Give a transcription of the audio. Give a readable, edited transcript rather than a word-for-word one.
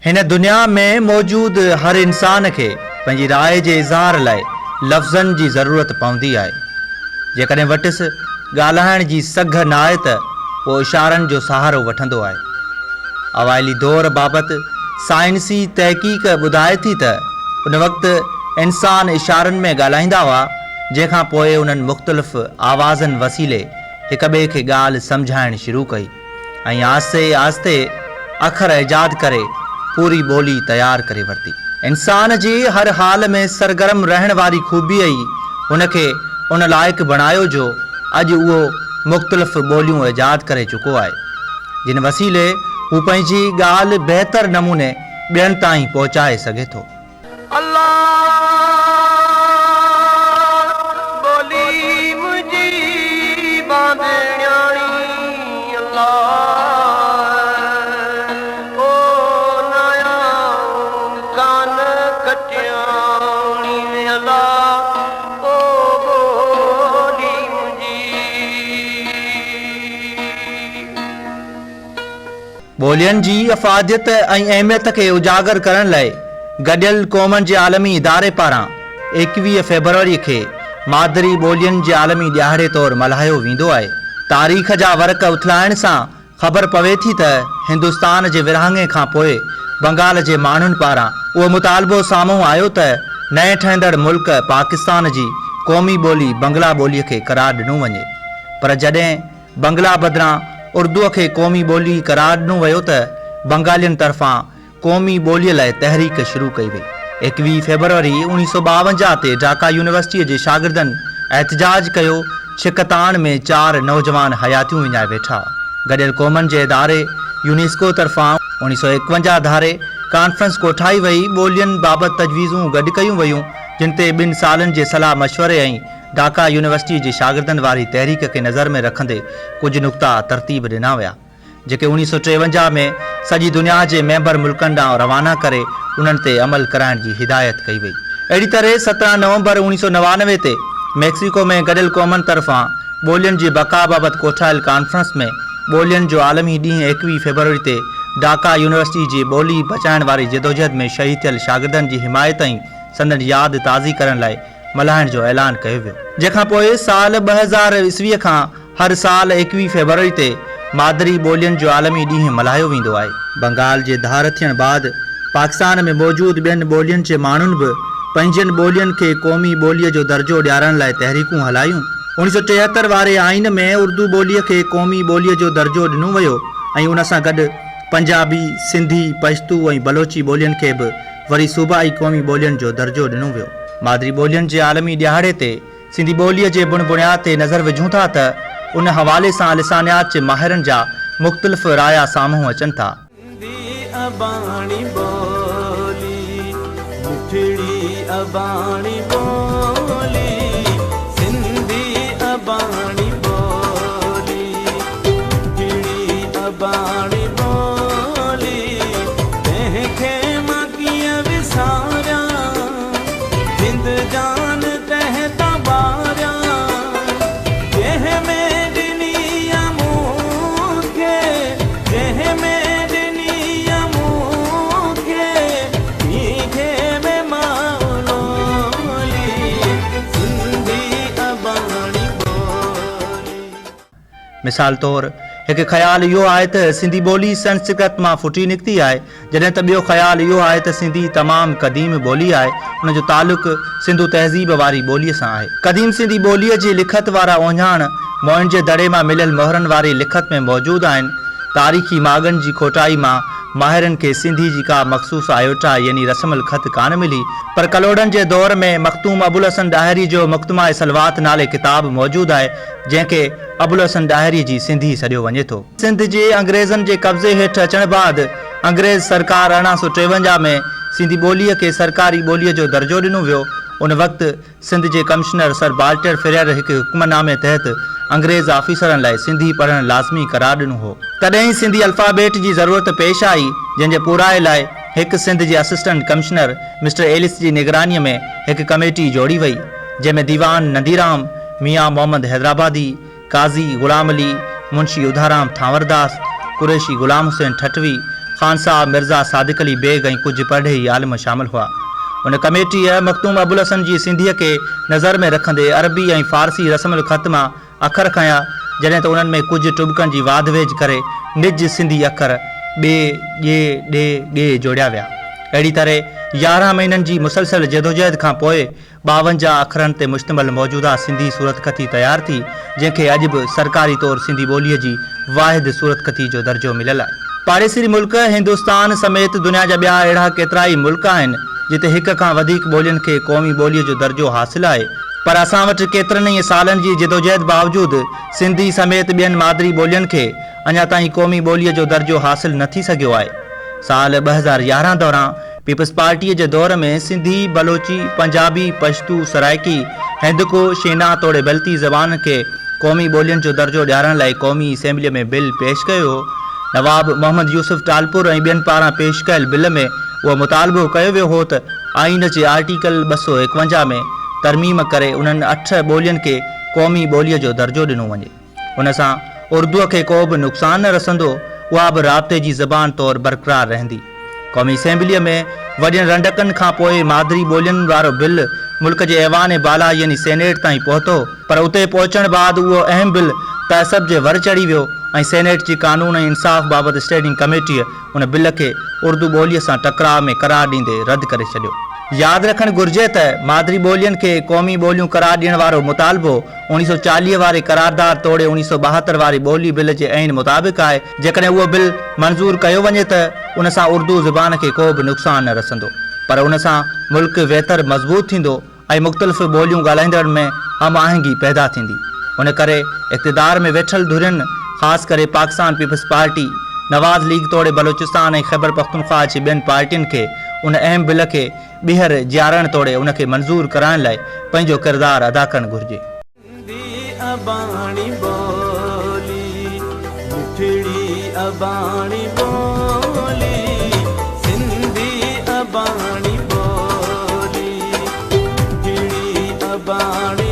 هن دنيا ۾ موجود هر انسان کي پنهنجي راء جي اظهار لاء لفظن جي ضرورت پوندي آهي. جيڪڏهن وٽس ڳالهائڻ جي سگهه ناهي ته اهو اشارن جو سهارو وٺندو آهي. اوائلي دور بابت سائنسي تحقيق ٻڌائي ٿي ته ان وقت انسان اشارن ۾ ڳالهائيندا هئا، جنهن کان پوء انهن مختلف آوازن وسيلي هڪٻئي کي ڳالهه سمجهائڻ شروع ڪئي. ۽ آهستي آهستي اکر ايجاد ڪري پوري ٻولي تيار ڪري ورتي. انسان جي هر حال ۾ سرگرم رهڻ واري خوبيء ئي هن کي ان لائق بڻايو جو اڄ اهو مختلف ٻوليون ايجاد ڪري چڪو آهي، جن وسيلي هو پنهنجي ڳالهه بهتر نموني ٻين تائين پهچائي سگهي ٿو. الله ٻولي منهنجي ٻانڌڻياڻي الله او نايان ڪان کٽياڻي الله او ٻولي منهنجي. ٻولين جي افاديت ۽ اهميت کي اجاگر ڪرڻ لاء گڏيل قومن جي عالمي اداري پاران 21 فيبروري کي مادري ٻولين جي عالمي ڏهاڙي طور ملهايو ويندو آهي. تاريخ جا ورق اٿلائڻ سان خبر پوي ٿي ته هندستان جي ورهاڱي کان پوء بنگال جي ماڻهن پاران اهو مطالبو سامهون آيو ته نئين ٺهندڙ ملڪ پاڪستان جي قومي ٻولي بنگلا ٻولي کي قرار ڏنو وڃي پر جڏهن بنگلا بدران اردوء کي قومي ٻولي قرار ڏنو ويو ته بنگالين طرفان قومي ٻوليء لاء تحريڪ شروع ڪئي وئي. 21 فيبروري 1952 تي ڍاڪا يونيورسٽيء جي شاگردن احتجاج ڪيو، ڇڪتاڻ ۾ چار نوجوان حياتيون وڃائي ويٺا. گڏيل قومن جي اداري يونيسڪو طرفان 1951 ڌاري ڪانفرنس ڪوٺائي وئي، ٻولين بابت تجويزون گڏ ڪيون ويون، جن تي ٻن سالن جي صلاح مشوري ۽ ڍاڪا يونيورسٽيء جي شاگردن واري تحريڪ کي نظر ۾ رکندي ڪجهه نقطا ترتيب ڏنا ويا، جيڪي 1953 ۾ سڄي دنيا جي ميمبر ملڪن ڏانهن روانا ڪري انهن تي عمل ڪرائڻ جي هدايت ڪئي وئي. اهڙي طرح 17 نومبر 1999 تي ميڪسيڪو ۾ گڏيل قومن طرفان ٻولين جي بقا بابت ڪوٺايل ڪانفرنس ۾ ٻولين جو عالمي ڏينهن 21 فيبروري تي ڍاڪا يونيورسٽي جي ٻولي بچائڻ واري جدوجهد ۾ شهيد ٿيل شاگردن جي حمايت ۽ سندن ياد تازي ڪرڻ لاء ملهائڻ جو اعلان ڪيو ويو، جنهن کان پوء سال 2000 عيسويء کان هر سال 21 فيبروري تي مادري ٻولين جو عالمي ڏينهن ملهايو ويندو آهي. بنگال جي ڌار ٿيڻ بعد پاڪستان ۾ موجود ٻين ٻولين جي ماڻهن به پنهنجين ٻولين کي قومي ٻوليء جو درجو ڏيارڻ لاء تحريڪون هلايون. 1973 واري آئين ۾ اردو ٻوليء کي قومي ٻوليء جو درجو ڏنو ويو ۽ ان سان گڏ پنجابي، سنڌي، پشتو ۽ بلوچي ٻولين کي به وري صوبائي قومي ٻولين جو درجو ڏنو ويو. مادري ٻولين جي عالمي ڏهاڙي تي سنڌي ٻوليء جي بڻ بڻياد تي نظر وجهون ٿا ته ان حوالي سان لسانيات جي ماهرن جا مختلف رايا سامهون اچن ٿا. سنڌي اباڻي ٻولي، مٺڙي اباڻي ٻولي، سنڌي اباڻي ٻولي، مٺڙي اباڻي ٻولي، تنهن کي مان ڪيئن وساريان، جند جان تنهن تان واريان، جنهن ۾ ڏني آ مون کي، جنهن ۾ ڏني آ مون کي، تنهن ۾ ماء لولي، سنڌي اباڻي ٻولي. مثال طور، هڪ خيال اهو آهي ته سنڌي ٻولي سنسڪرت مان ڦٽي نڪتي آهي، جڏهن ته ٻيو خيال اهو آهي ته سنڌي تمام قديم ٻولي آهي، ان جو تعلق سنڌو تهذيب واري ٻوليء سان آهي. قديم سنڌي ٻوليء جي لکت وارا اهڃاڻ موئن جي دڙي مان مليل مهرن واري لکت ۾ موجود آهن. تاريخي ماڳن جي کوٽائي مان ماهرن کي سنڌي جي ڪا مخصوص آئيوٽا يعني رسم الخط ڪانه ملي، پر ڪلهوڙن جي دور ۾ مخدوم ابوالحسن ڏاهري جو مقدمه صلوات نالي ڪتاب موجود آهي، جنهن کي ابوالحسن ڏاهري جي سنڌي سڏيو وڃي ٿو. سنڌ جي انگريزن جي قبضي هيٺ اچڻ بعد انگريز سرڪار 1853 ۾ سنڌي ٻوليء کي سرڪاري ٻوليء جو درجو ڏنو ويو. ان وقت سنڌ جي ڪمشنر سر بالٽيئر فريئر هڪ حڪمنامي تحت انگريز آفيسرن لاء سنڌي پڙهڻ لازمي قرار ڏنو هو. تڏهن ئي سنڌي الفابيٽ جي ضرورت پيش آئي، جنهن جي پورائي لاء هڪ سنڌ جي اسسٽنٽ ڪمشنر مسٽر ايلس جي نگرانيء ۾ هڪ ڪميٽي جوڙي وئي. جنهن ۾ ديوان ننديرام، ميان محمد حيدرآبادي، قاضي غلام علي، منشي اڌارام ٿانورداس، قريشي غلام حسين ٺٽوي، خان صاحب مرزا صادق علي بيگ ۽ ڪجهه پرڏيهي عالم شامل هئا. ان ڪميٽيء مخدوم ابوالحسن جي سنڌيء کي نظر ۾ رکندي عربي ۽ فارسي رسم الخط مان اکر کنيا، جڏهن ته انهن ۾ ڪجهه ٽٻڪن جي واڌ ويجهه ڪري نج سنڌي اکر ٻي، ڄي، ڏي، ڳي جوڙيا ويا. اهڙي طرح 11 مهينن جي مسلسل جدوجهد کان پوء 52 اکرن تي مشتمل موجوده سنڌي صورتخطي تيار ٿي، جنهن کي اڄ به سرڪاري طور سنڌي ٻوليء جي واحد صورتخطي جو درجو مليل آهي. پاڙيسري ملڪ هندستان سميت دنيا جا ٻيا اهڙا ڪيترائي ملڪ آهن، جتي هڪ کان وڌيڪ ٻولين کي قومي ٻوليء جو درجو حاصل آهي، پر اسان وٽ ڪيترن ئي سالن جي جدوجهد باوجود سنڌي سميت ٻين مادري ٻولين کي اڃا تائين قومي ٻوليء جو درجو حاصل نه ٿي سگهيو آهي. سال 2011 دوران پيپلز پارٽيء جي دور ۾ سنڌي، بلوچي، پنجابي، پشتو، سرائيڪي، هندڪو، شينا توڙي بلتي زبانن کي قومي ٻولين جو درجو ڏيارڻ لاء قومي اسيمبليء ۾ بل پيش ڪيو ويو. نواب محمد يوسف ٽالپر ۽ ٻين پاران پيش ڪيل بل ۾ اهو مطالبو ڪيو ويو هو ته آئين جي آرٽيڪل 251 ۾ ترميم ڪري انهن اٺ ٻولين کي قومي ٻوليء جو درجو ڏنو وڃي. ان سان اردوء کي ڪو به نقصان نه رسندو، اها به رابطي جي زبان طور برقرار رهندي. قومي اسيمبليء ۾ وڏين رنڊڪن کان پوء مادري ٻولين وارو بل ملڪ جي ايوان بالا يعني سينيٽ تائين پهتو، پر اتي پهچڻ بعد اهو اهم بل تعصب جي ور چڙهي ويو ۽ سينيٽ جي قانون ۽ انصاف بابت اسٽينڊنگ ڪميٽيء ان بل کي اردو ٻوليء سان ٽڪراء ۾ قرار ڏيندي رد ڪري ڇڏيو. ياد رکڻ گهرجي ته مادري ٻولين کي قومي ٻوليون قرار ڏيڻ وارو مطالبو 1940 واري قرارداد توڙي 1972 واري ٻولي بل جي عين مطابق آهي، جيڪڏهن اهو بل منظور ڪيو وڃي ته ان سان اردو زبان کي ڪو به نقصان نه رسندو پر ان سان ملڪ ويتر مضبوط ٿيندو ۽ مختلف ٻوليون ڳالهائيندڙن ۾ هم آهنگي پيدا ٿيندي. ان ڪري اقتدار ۾ ويٺل ڌرين خاص ڪري Pakistan peoples party, Nawaz league توڙي بلوچستان ۽ خيبرپختونخواهه جي ٻين پارٽين کي ان اهم بل کي ٻيهر جيارڻ توڙي ان کي منظور ڪرائڻ لاء پنهنجو ڪردار ادا ڪرڻ گهرجي. سنڌي اباڻي ٻولي، مٺڙي اباڻي ٻولي، سنڌي اباڻي ٻولي، مٺڙي اباڻي.